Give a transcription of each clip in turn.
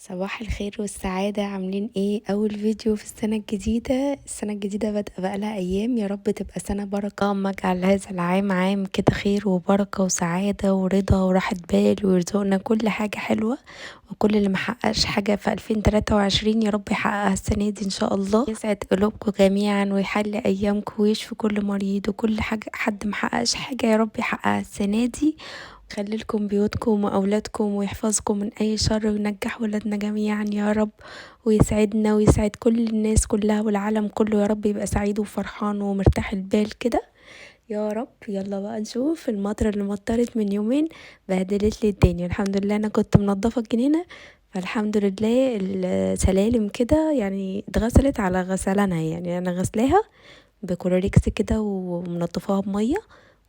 صباح الخير والسعادة. عاملين ايه؟ اول فيديو في السنة الجديدة. السنة الجديدة بادئة بقالها ايام، يا رب تبقى سنة بركة. اللهم اجعل هذا العام عام كده خير وبركة وسعادة ورضا وراحة بال، ويرزقنا كل حاجة حلوة، وكل اللي محققش حاجة في 2023 يا رب يحققها السنة دي ان شاء الله. يسعد قلوبكم جميعا ويحلي ايامكم ويشفي كل مريض وكل حاجة حد محققش حاجة يا رب يحققها السنة دي. يخلي لكم بيوتكم وأولادكم ويحفظكم من أي شر، وينجح ولادنا جميعا يا رب، ويسعدنا ويسعد كل الناس كلها والعالم كله يا رب، يبقى سعيد وفرحان ومرتاح البال كده يا رب. يلا بقى نشوف المطر اللي مطرت من يومين بهدلت لي الدنيا. الحمد لله انا كنت منظفه الجنينة، فالحمد لله السلالم كده يعني اتغسلت على غسلانها، يعني انا غسلاها بكلوريكس كده ومنظفاها بميه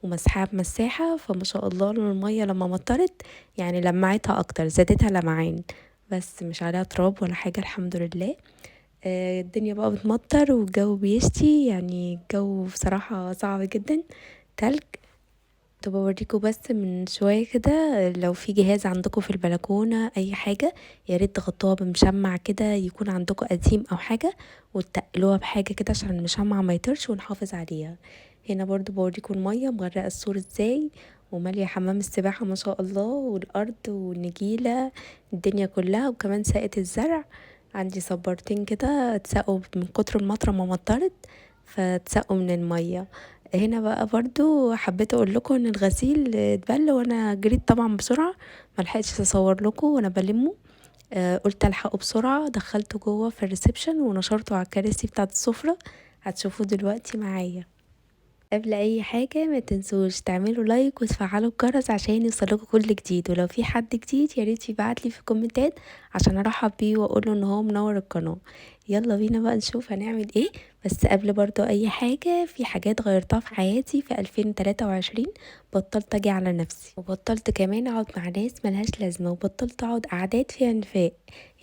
ومسحها بمساحة، فما شاء الله المية لما مطرت يعني لمعتها اكتر، زادتها لمعان، بس مش عليها تراب ولا حاجة الحمد لله. الدنيا بقى بتمطر والجو بيشتي، يعني الجو بصراحة صعب جدا، تلج. كنت بوريكم بس من شوية كده، لو في جهاز عندكم في البلكونة اي حاجة يا ريت تغطوها بمشمع كده، يكون عندكم قديم او حاجة، وتقلوها بحاجة كده عشان المشمع ما يطيرش ونحافظ عليها. هنا برضو بوريكم المية مغرقة السور ازاي، ومالية حمام السباحة ما شاء الله، والارض والنجيلة الدنيا كلها، وكمان ساقة الزرع. عندي صبارتين كده اتسقوا من كتر المطره ما مطرت، فاتسقوا من المية. هنا بقى برضو حبيت اقول لكم ان الغسيل اتبل، وانا جريت طبعا بسرعة ما لحقتش اصور لكم وانا بلمه، قلت الحقه بسرعة، دخلته جوه في ال reception ونشرته على الكراسي بتاعه السفرة، هتشوفوه دلوقتي معايا. قبل اي حاجة ما تنسوش تعملوا like وتفعلوا الجرس عشان يوصلكوا كل جديد، ولو في حد جديد يا ريت يبعتلي في الكومنتات عشان ارحب بيه واقوله ان هو منور القناة. يلا بينا بقى نشوف هنعمل ايه. بس قبل برضو اي حاجة، في حاجات غيرتها في حياتي في 2023. بطلت اجي على نفسي، وبطلت كمان اقعد مع ناس ملهاش لازمة، وبطلت اقعد قعدات فيها نفاق،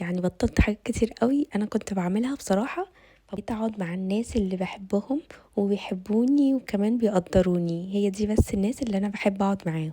يعني بطلت حاجات كتير قوي انا كنت بعملها بصراحة. بقيت اقعد مع الناس اللي بحبهم وبيحبوني وكمان بيقدروني، هي دي بس الناس اللي انا بحب اقعد معاهم.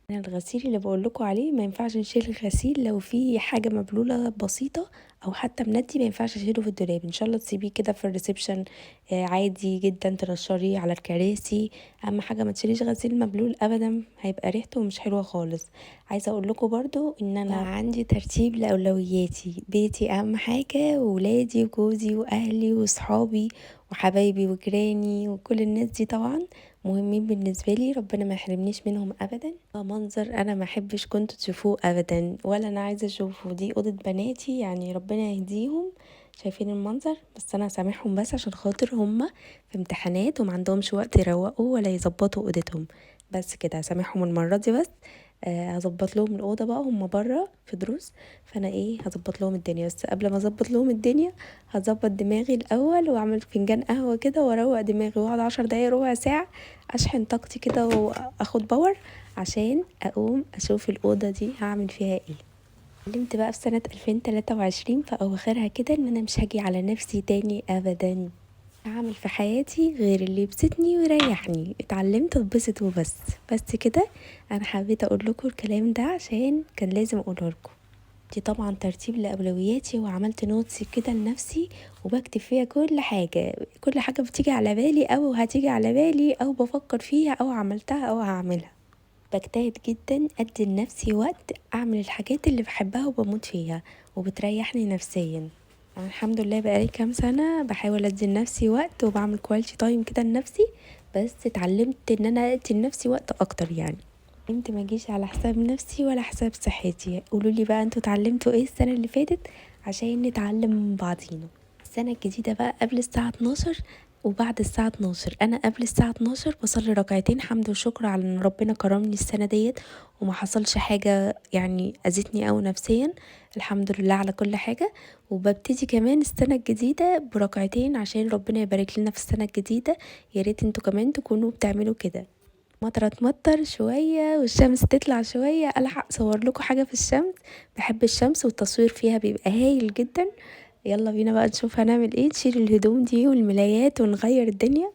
انا الغسيل اللي بقول لكم عليه ما ينفعش نشيل الغسيل لو في حاجة مبلوله بسيطة او حتى مندي، ما ينفعش اشيله في الدولاب، ان شاء الله تسيبيه كده في ال reception، عادي جدا تنشريه على الكراسي. اهم حاجة ما تشيليش غسيل مبلول ابدا، هيبقى ريحته مش حلوة خالص. عايزه اقول لكم برضو ان انا عندي ترتيب لاولوياتي، بيتي اهم حاجة، وولادي وجوزي واهلي وصحابي وحبايبي وجيراني وكل الناس دي طبعا مهمين بالنسبة لي، ربنا ما يحرمنيش منهم ابدا. منظر انا ما احبش كنتوا تشوفوه ابدا ولا انا عايزه اشوفه، دي اوضة بناتي يعني ربنا يهديهم، شايفين المنظر، بس انا سامحهم بس عشان خاطر هم في امتحانات وما عندهمش وقت يروقوا ولا يظبطوا اوضتهم، بس كده هسامحهم المرة دي بس. هظبط لهم الاوضة بقى، هم بره في دروس، فانا هظبط لهم الدنيا. بس قبل ما اظبط لهم الدنيا هظبط دماغي الاول، واعمل فنجان قهوة كده واروق دماغي، واقعد 10 دقايق ربع ساعة اشحن طاقتي كده واخد power عشان اقوم اشوف الاوضة دي هعمل فيها ايه. اتعلمت بقى في سنة 2023 في اواخرها كده ان انا مش هاجي على نفسي تاني ابدا، هعمل في حياتي غير اللي يبسطني ويريحني. اتعلمت اتبسط وبس، بس كده. انا حبيت اقول لكم الكلام ده عشان كان لازم اقوله لكم. دي طبعا ترتيب لاولوياتي، وعملت notes كده لنفسي وبكتب فيها كل حاجة، كل حاجة بتيجي على بالي او هتيجي على بالي او بفكر فيها او عملتها او هعملها. بجتهد جدا ادي لنفسي وقت اعمل الحاجات اللي بحبها وبموت فيها وبتريحني نفسيا. أنا الحمد لله بقالي كام سنة بحاول ادي لنفسي وقت وبعمل quality time كده لنفسي، بس اتعلمت ان انا ادي لنفسي وقت اكتر. يعني اتعلمت ما اجيش على حساب نفسي ولا حساب صحتي. قولوا لي بقى انتوا اتعلمتوا ايه السنة اللي فاتت عشان نتعلم من بعضينا. السنة الجديدة بقى قبل الساعة 12 وبعد الساعة 12. أنا قبل الساعة 12 بصلي ركعتين حمد وشكر على إن ربنا كرمني السنة ديت وما حصلش حاجة يعني أذتني أو نفسيا، الحمد لله على كل حاجة. وببتدي كمان السنة الجديدة بركعتين عشان ربنا يبارك لنا في السنة الجديدة. يا ريت انتوا كمان تكونوا بتعملوا كده. مطرة تمطر شوية والشمس تطلع شوية، ألحق أصور لكم حاجة في الشمس، بحب الشمس والتصوير فيها بيبقى هايل جدا. يلا بينا بقى نشوف هنعمل ايه، نشيل الهدوم دي والملايات ونغير الدنيا.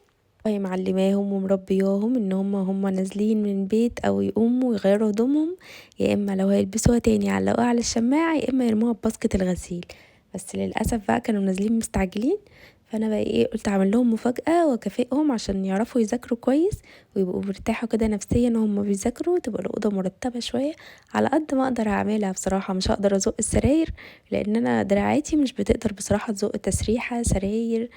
هي معلماهم ومربياهم ان هم نازلين من البيت او يقوموا يغيروا هدومهم، يا اما لو هيلبسوها تاني يعلقوها على الشماعه، يا اما يرموها في basket الغسيل. بس للاسف بقى كانوا نازلين مستعجلين، فانا بقى ايه قلت اعمل لهم مفاجاه واكافئهم عشان يعرفوا يذاكروا كويس ويبقوا مرتاحوا كده نفسيا وهم بيذاكروا، تبقى الاوضه مرتبه شويه على قد ما اقدر اعملها. بصراحه مش هقدر ازق السراير لان انا دراعاتي مش بتقدر بصراحه تزق تسريحه سراير،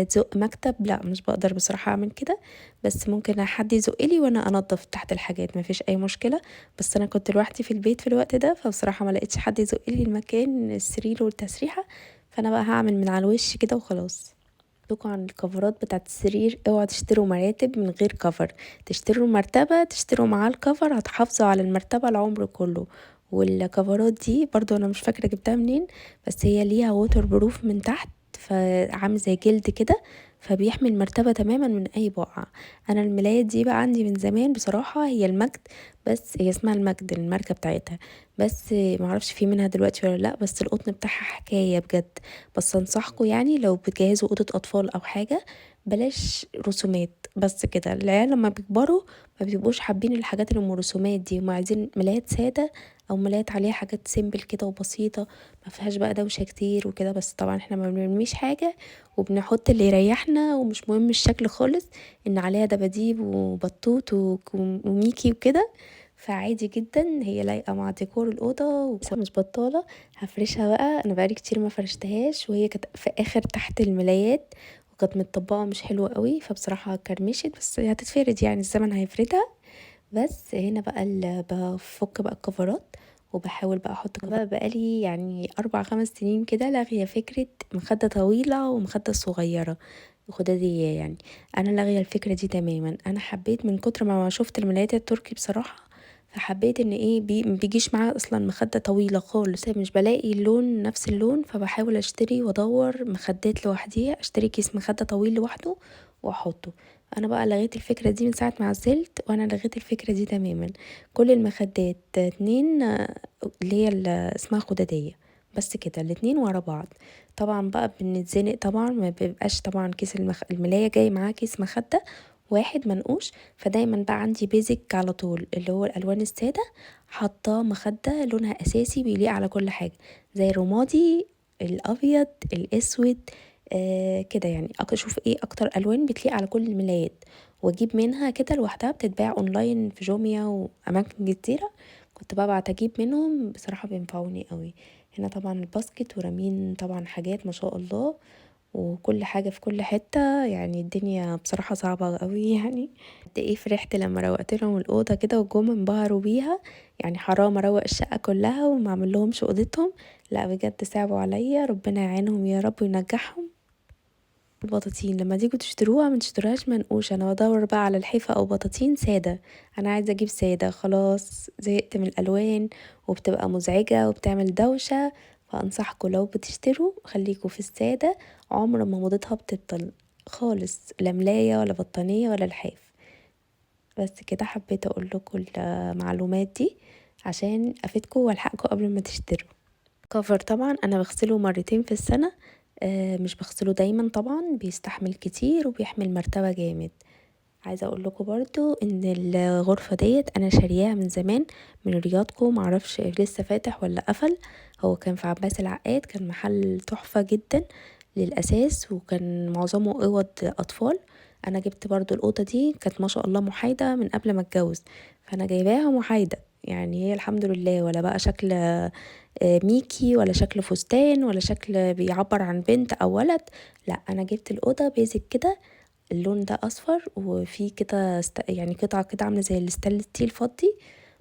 تزق مكتب، لا مش بقدر بصراحه اعمل كده، بس ممكن حد يزق لي وانا انظف تحت الحاجات مفيش اي مشكله. بس انا كنت لوحدي في البيت في الوقت ده، فبصراحه ما لقيتش حد يزق لي المكان السرير والتسريحه، فانا بقى هعمل من على الوش كده وخلاص. لكم عن الكفرات بتاعت السرير، اوعوا تشتروا مراتب من غير cover، تشتروا مرتبة تشتروا معاه ال cover، هتحافظوا على المرتبة العمر كله. والكفرات دي برضو انا مش فاكرة جبتها منين، بس هي ليها waterproof من تحت، فعامل زي جلد كده، فبيحمي المرتبة تماما من اي بقعة. انا الملاية دي بقى عندي من زمان بصراحة، هي المجد، بس هي اسمها المجد الماركة بتاعتها، بس معرفش في منها دلوقتي ولا لا، بس القطن بتاعها حكاية بجد. بس انصحكم لو بتجهزوا اوضة اطفال او حاجة بلاش رسومات بس كده، العيال لما بيكبروا ما بيبقوش حابين الحاجات اللي ام رسومات دي، هم عايزين ملايات سادة او ملايات عليها حاجات simple كده وبسيطة ما فيهاش بقى دوشة كتير وكده. بس طبعا احنا ما بنرميش حاجة وبنحط اللي يريحنا، ومش مهم الشكل خالص ان عليها دباديب وبطوط وميكي وكده، فعادي جدا هي لايقة مع ديكور الأوضة ومش بطالة. هفرشها بقى، أنا بقالي كتير ما فرشتهاش، وهي كانت في آخر تحت الملايات وكانت متطبقة مش حلوة قوي، فبصراحة كرمشت، بس هتتفرد يعني الزمن هيفردها. بس هنا بقى بفك بقى الكفرات وبحاول بقى احط بقى، بقالي 4-5 سنين كده لاغية فكرة مخدة طويلة ومخدة صغيرة خدادية، انا لاغية الفكرة دي تماما. انا حبيت من كتر ما شفت الملايات التركي بصراحة، فحبيت ان ايه ما بيجيش معاها اصلا مخدة طويلة خالص، مش بلاقي اللون نفس اللون، فبحاول اشتري وادور مخدات لوحديها، اشتري كيس مخدة طويل لوحده واحطه. انا بقى لغيت الفكرة دي من ساعة ما عزلت، وانا لغيت الفكرة دي تماما. كل المخدات 2 اللي هي اسمها خدادية بس كده، الاتنين ورا بعض. طبعا بقى بنتزنق، طبعا ما بيبقاش طبعا كيس الملاية جاي معاه كيس مخدة واحد منقوش، فدايما بقى عندي بيزك على طول اللي هو الالوان السادة، حاطاه مخدة لونها اساسي بيليق على كل حاجة، زي الرمادي، الابيض، الاسود، كده اشوف ايه اكتر الوان بتليق على كل الملايات واجيب منها كده لوحدها. بتتباع اونلاين في جوميا واماكن كتيرة، كنت ببعت اجيب منهم بصراحة بينفعوني قوي. هنا طبعا ال basket ورامين طبعا حاجات ما شاء الله، وكل حاجة في كل حتة، الدنيا بصراحة صعبة قوي. قد ايه فرحت لما روقت لهم الأوضة كده وجم انبهروا بيها، حرام اروق الشقة كلها وما اعمل لهمش أوضتهم، لا بجد صعبوا عليا، ربنا يعينهم يا رب وينجحهم. البطاطين لما تيجوا تشتروها ما تشتروهاش منقوشة، انا بدور بقى على الحيفة او بطاطين سادة، انا عايزة اجيب سادة خلاص، زهقت من الالوان وبتبقى مزعجة وبتعمل دوشة، فانصحكم لو بتشتروا خليكوا في السادة، عمر ما موضتها بتبطل خالص، لا ملاية ولا بطانية ولا لحاف. بس كده حبيت اقول لكم المعلومات دي عشان افيدكم والحقكم قبل ما تشتروا. كفر طبعا انا بغسله مرتين في السنة، مش بغسله دايما طبعا، بيستحمل كتير وبيحمل مرتبة جامد. عايزة اقول لكم برضو ان الغرفة ديت انا شارياها من زمان من رياضكو، معرفش لسه فاتح ولا قفل، هو كان في عباس العقاد، كان محل تحفة جدا للأساس وكان معظمه اوض اطفال. انا جبت برضو الأوضة دي كانت ما شاء الله محايدة من قبل ما اتجوز، فانا جايباها محايدة، هي الحمد لله ولا بقى شكل، ميكي ولا شكل فستان ولا شكل بيعبر عن بنت او ولد، لا انا جبت الأوضة basic كده، اللون ده اصفر وفي كده قطعة كده عاملة زي الستانلس ستيل فضي،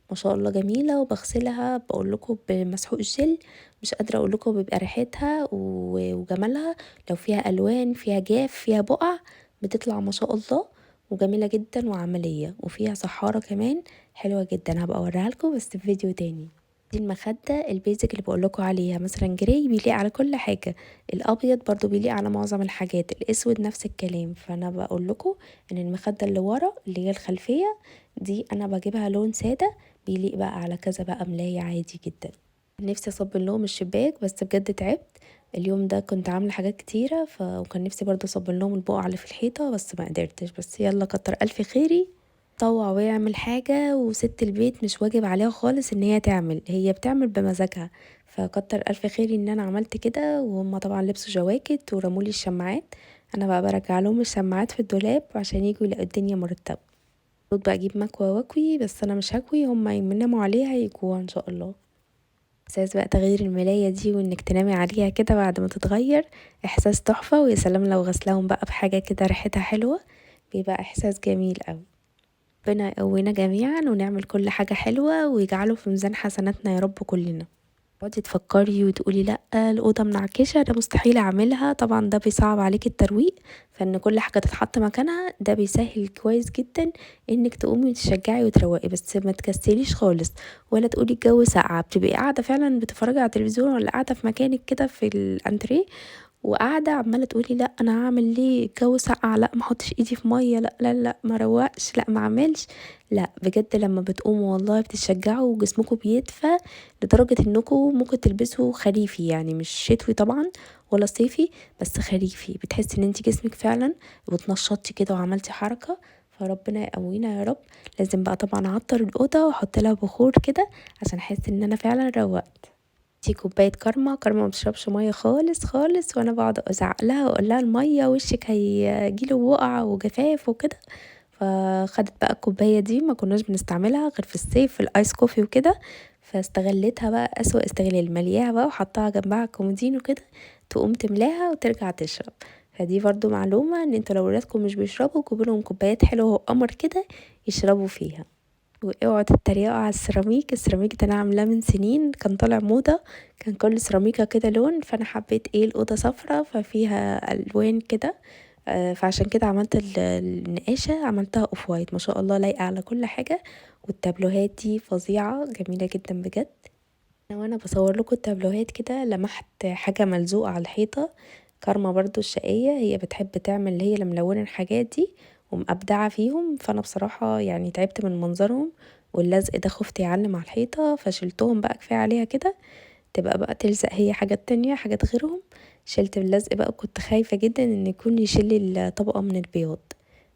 ما شاء الله جميلة. وبغسلها بقول لكم بمسحوق الجل، مش قادرة اقول لكم بيبقى ريحتها وجمالها، لو فيها الوان فيها جاف فيها بقع بتطلع ما شاء الله، وجميلة جدا وعملية، وفيها صحارة كمان حلوة جدا، هبقى اوريها لكم بس في فيديو تاني. دي المخدة ال basic اللي بقول لكم عليها، مثلا gray بيليق على كل حاجة، الابيض برضو بيليق على معظم الحاجات، الاسود نفس الكلام. فانا بقول لكم ان المخدة اللي ورا اللي هي الخلفية دي انا بجيبها لون سادة، بيليق بقى على كذا بقى ملاية عادي جدا. نفسي اصب لهم الشباك بس بجد تعبت، اليوم ده كنت عامله حاجات كتيرة، وكان نفسي برضه اصبن لهم البقع اللي في الحيطة بس ما قدرتش. بس يلا كتر الف خيري، طوع ويعمل حاجة، وست البيت مش واجب عليها خالص ان هي تعمل، هي بتعمل بمزاجها. فكتر الف خيري ان انا عملت كده. وهم طبعا لبسوا جواكت ورمولي الشماعات، انا بقى برجع لهم الشماعات في الدولاب عشان يجوا يلاقوا الدنيا مرتبه. المفروض بقى اجيب مكوى واكوي، بس انا مش هكوي، هم يناموا عليها يكوها ان شاء الله. احساس بقى تغيير الملاية دي وانك تنامي عليها كده بعد ما تتغير، احساس تحفة. ويا سلام لو غسلهم بقى بحاجة كده ريحتها حلوة، بيبقى احساس جميل قوي. ربنا يقوينا جميعا ونعمل كل حاجة حلوة ويجعله في ميزان حسناتنا يا رب كلنا. تقعدي تفكري وتقولي لا الأوضة منعكشة ده مستحيل أعملها، طبعا ده بيصعب عليك الترويق، فإن كل حاجة تتحط مكانها ده بيسهل كويس جدا إنك تقومي وتشجعي وتروقي. بس ما تكسليش خالص ولا تقولي الجو ساقعة، بتبقي قاعدة فعلا بتتفرجي على التلفزيون ولا قاعدة في مكانك كده في الأنتريه وقاعدة عمالة تقولي لا أنا هعمل ليه الجو ساقع، لا ما احطش إيدي في مية، لا لا لا ما روقش، لا ما اعملش. لا بجد لما بتقوموا والله بتتشجعوا وجسمكم بيدفى لدرجة انكم ممكن تلبسوا خريفي، يعني مش شتوي طبعا ولا صيفي، بس خريفي. بتحسي ان انت جسمك فعلا وتنشطتي كده وعملتي حركة. فربنا يقوينا يا رب. لازم بقى طبعا اعطر الأوضة واحط لها بخور كده عشان احس ان انا فعلا روقت. دي كوباية كارما، كارما ما بتشربش مية خالص خالص، وانا بقعد ازعق لها واقول لها المية وشك هيجيله بقع وجفاف وكده. فخدت بقى الكوباية دي، ما كناش بنستعملها غير في الصيف في ال ice coffee وكده، فاستغلتها بقى اسوأ استغلال، ملياها بقى وحطها جنبها الكومودينو كده، تقوم تملاها وترجع تشرب. فدي برضو معلومة ان انتوا لو ولادكم مش بيشربوا جيبوا لهم كوبايات حلوة وقمر كده يشربوا فيها. واوعوا تتريقوا على السيراميك، السيراميك ده انا عاملاه من سنين، كان طالع موضة، كان كل سيراميكا كده لون، فانا حبيت ايه الأوضة صفرة ففيها الوان كده، فعشان كده عملت النقاشة، عملتها off white، ما شاء الله لايقة على كل حاجة. والتابلوهات دي فظيعة جميلة جدا بجد. وانا بصور لكم التابلوهات كده لمحت حاجة ملزوقة على الحيطة، كارما برضو الشقية هي بتحب تعمل اللي هي اللي ملونة الحاجات دي ومبدعة فيهم، فأنا بصراحة يعني تعبت من منظرهم واللزق ده، خفت يعلم على الحيطة فشلتهم بقى، كفاية عليها كده تبقى بقى تلزق هي حاجات تانية حاجات غيرهم. شلت اللزق بقى وكنت خايفة جدا ان يكون يشيل الطبقة من البياض،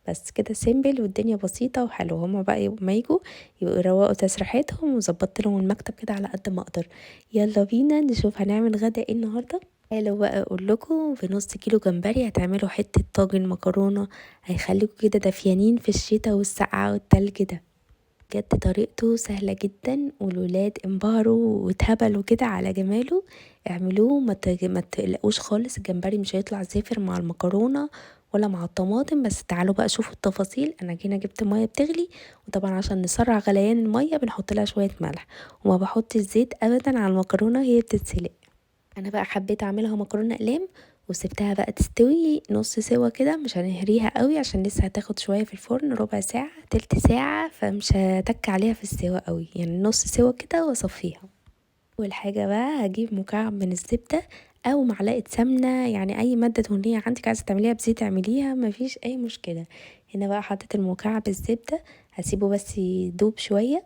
بس كده simple والدنيا بسيطة وحلوة. هما بقى ما يجوا يبقوا يروقوا تسريحاتهم، وظبطت لهم المكتب كده على قد ما اقدر. يلا بينا نشوف هنعمل غدا ايه النهارده. تعالوا بقى اقول لكم، في نص كيلو جمبري هتعملوا حتة طاجن مكرونة هيخليكوا كده دافيانين في الشتاء والسقعة والتلج ده. بجد طريقته سهلة جدا والولاد انبهروا واتهبلوا كده على جماله. اعملوه ما تقلقوش خالص، الجمبري مش هيطلع زافر مع المكرونة ولا مع الطماطم. بس تعالوا بقى شوفوا التفاصيل. انا هنا جبت مية بتغلي، وطبعا عشان نسرع غليان المية بنحط لها شوية ملح، وما بحط الزيت ابدا على المكرونة هي بتتسلق. انا بقى حبيت اعملها مكرونة اقلام وسبتها بقى تستوي نص سوا كده، مش هنهريها قوي عشان لسه هتاخد شوية في الفرن، ربع ساعة تلت ساعة، فمش هتك عليها في السوا قوي، يعني نص سوا كده واصفيها. اول حاجة بقى هجيب مكعب من الزبدة او معلقة سمنة، يعني اي مادة دهنية عندك عايزة تعمليها بزيت اعمليها مفيش اي مشكلة. هنا بقى حطيت المكعب الزبدة، هسيبه بس يدوب شوية.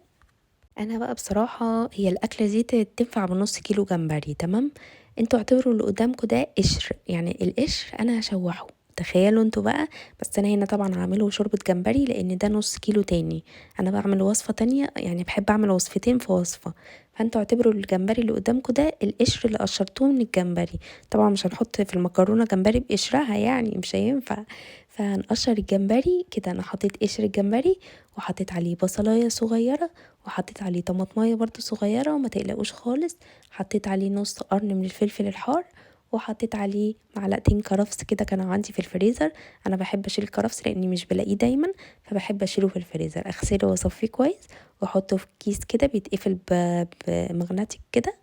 انا بقى بصراحة هي الاكلة دي تنفع بنص كيلو جمبري، تمام؟ انتوا اعتبروا اللي قدامكم ده قشر، يعني القشر انا هشوحه، تخيلوا انتوا بقى. بس انا هنا طبعا هعمله شوربة جمبري لان ده نص كيلو تاني، انا بعمل وصفة تانية، يعني بحب اعمل وصفتين في وصفة. فانتوا اعتبروا الجمبري اللي قدامكم ده القشر اللي قشرتوه من الجمبري. طبعا مش هنحط في المكرونة جمبري بقشرها، يعني مش هينفع، فهنقشر الجمبري كده. انا حطيت قشر الجمبري وحطيت عليه بصلاية صغيرة وحطيت عليه طماطماية برضو صغيرة، وما تقلقوش خالص. حطيت عليه نص قرن من الفلفل الحار، وحطيت عليه معلقتين كرفس كده كانوا عندي في الفريزر. انا بحب اشيل الكرفس لاني مش بلاقيه دايما، فبحب اشيله في الفريزر، اغسله واصفيه كويس واحطه في كيس كده بيتقفل بمغناطيس كده،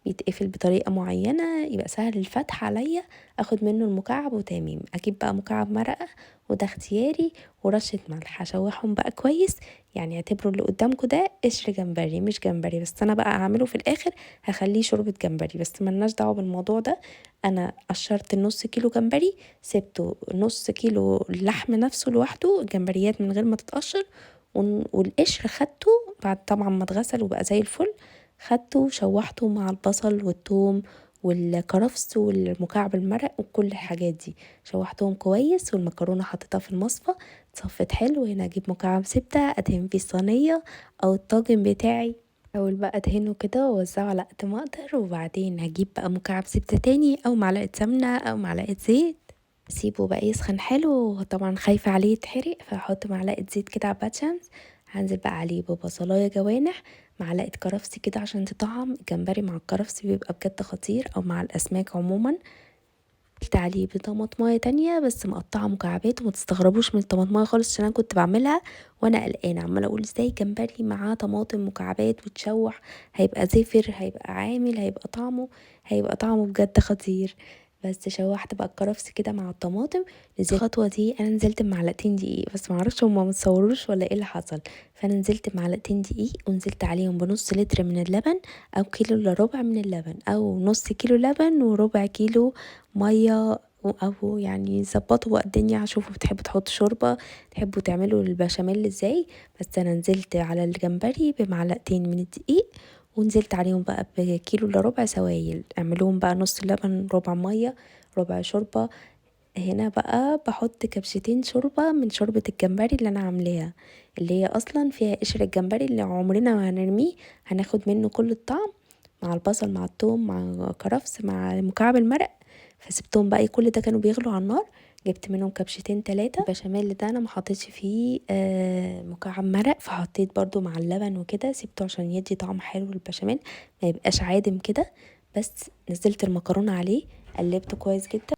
بيتقفل بطريقة معينة يبقى سهل الفتح عليا، اخد منه المكعب وتمام. اجيب بقى مكعب مرقه وده اختياري، ورشه ملح. هشوحهم بقى كويس، يعني اعتبروا اللي قدامكم ده قشر جمبري مش جمبري، بس انا بقى هعمله في الاخر هخليه شوربة جمبري، بس ملناش دعوه بالموضوع ده. انا قشرت النص كيلو جمبري، سبته نص كيلو اللحم نفسه لوحده، الجمبريات من غير ما تتقشر، والقشر خدته بعد طبعا ما اتغسل وبقى زي الفل، خدته وشوحته مع البصل والثوم والكرفس والمكعب المرق وكل الحاجات دي، شوحتهم كويس. والمكرونه حطيتها في المصفى اتصفت حلو. هنا اجيب مكعب زبدة ادهن فيه الصينية او الطاجن بتاعي، اول بقى ادهنه كده واوزعه على قد ما اقدر. وبعدين هجيب بقى مكعب زبدة تاني او معلقه سمنه او معلقه زيت، سيبه بقى يسخن حلو. طبعا خايفة عليه يتحرق فهحط معلقه زيت كده عباد شمس. هنزل بقى عليه ببصلايه جوانح، معلقه كرفس كده عشان تطعم الجمبري مع الكرفس بيبقى بجد خطير، او مع الاسماك عموما. نزلت عليه بطماطمايه تانية بس مقطعه مكعبات، وما تستغربوش من الطماطمايه خالص عشان انا كنت بعملها وانا قلقانة، عماله اقول ازاي جمبري معاه طماطم مكعبات وتشوح، هيبقى زفر، هيبقى عامل، هيبقى طعمه بجد خطير. بس شوحت بقى الكرفس كده مع الطماطم. نزلت الخطوة دي انا نزلت بمعلقتين دقيق، بس معرفش هما متصوروش ولا ايه اللي حصل. فانا نزلت بمعلقتين دقيق ونزلت عليهم بنص لتر من اللبن او كيلو الا ربع من اللبن، او نص كيلو لبن وربع كيلو مية، او يعني ظبطوا بقى الدنيا، شوفوا بتحبوا تحطوا شوربة، تحبوا تعملوا البشاميل ازاي. بس انا نزلت على الجمبري بمعلقتين من الدقيق، ونزلت عليهم بقى بكيلو الا ربع سوائل. اعملوهم بقى نص لبن ربع مية ربع شوربة. هنا بقى بحط كبشتين شوربة من شوربة الجمبري اللي انا عاملاها، اللي هي اصلا فيها قشر الجمبري اللي عمرنا ما هنرميه، هناخد منه كل الطعم مع البصل مع الثوم مع كرفس مع مكعب المرق. فسبتهم بقى كل ده كانوا بيغلوا على النار، جبت منهم كبشتين 3. البشاميل ده انا ما حطيتش فيه مكعب مرق، فحطيت برضو مع اللبن وكده، سبته عشان يدي طعم حلو للبشاميل ما يبقاش عادم كده. بس نزلت المكرونه عليه، قلبته كويس جدا،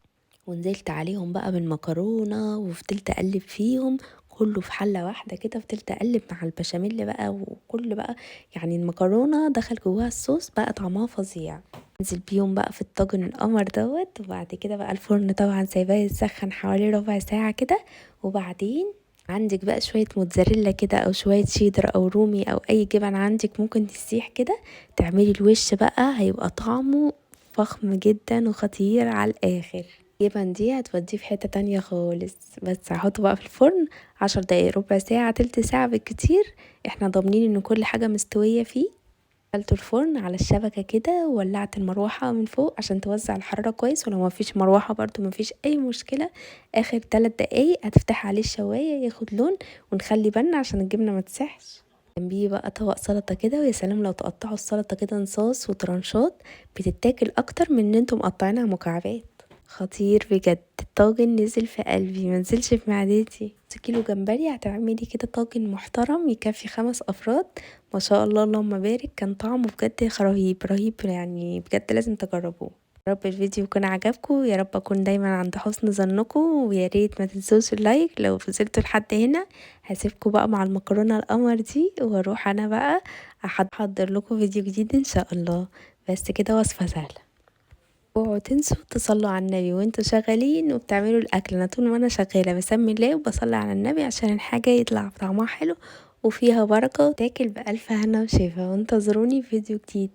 ونزلت عليهم بقى بالمكرونه وفضلت اقلب فيهم كله في حله واحدة كده، فضلت اقلب مع البشاميل بقى، وكل بقى يعني المكرونه دخل جواها الصوص بقى طعمها فظيع. نزل بيهم بقى في الطاجن القمر دوت. وبعد كده بقى الفرن طبعا سايباه يسخن حوالي ربع ساعة كده. وبعدين عندك بقى شوية موتزاريلا كده او شوية شيدر او رومي او اي جبن عندك ممكن تسيح كده، تعملي الوش بقى هيبقى طعمه فخم جدا وخطير على الاخر. الجبن دي هتوديه في حتة تانية خالص. بس هحطه بقى في الفرن 10 دقايق، ربع ساعة، تلت ساعة بالكتير، احنا ضامنين ان كل حاجة مستوية فيه. دخلته الفرن على الشبكة كده، وولعت المروحة من فوق عشان توزع الحرارة كويس، ولو ما فيش مروحة برضو ما فيش اي مشكلة. اخر 3 دقايق هتفتح عليه الشواية ياخد لون، ونخلي بالنا عشان الجبنة ما تسحش. جنبيه بقى طبق سلطة كده، ويا سلام لو تقطعوا السلطة كده نصاص وترنشات، بتتاكل اكتر من ان انتم مقطعينها مكعبات. خطير بجد، الطاجن نزل في قلبي ما نزلش في معدتي. كيلو جمبري هتعملي كده طاجن محترم يكفي 5 افراد، ما شاء الله اللهم بارك. كان طعمه بجد رهيب رهيب، يعني بجد لازم تجربوه. يا رب الفيديو يكون عجبكم، يا رب اكون دايما عند حسن ظنكم، ويا ريت ما تنسوش ال like لو وصلتوا لحد هنا. هسيبكم بقى مع المكرونه القمر دي، واروح انا بقى احضر لكم فيديو جديد ان شاء الله. بس كده وصفه سهلة. اوعوا تنسوا تصلوا على النبي وانتوا شغالين وبتعملوا الاكل. انا طول ما انا شغالة بسمي الله وبصلي على النبي عشان الحاجة يطلع طعمها حلو وفيها بركة، تاكل بالف هنا وشفا. وانتظروني في فيديو جديد.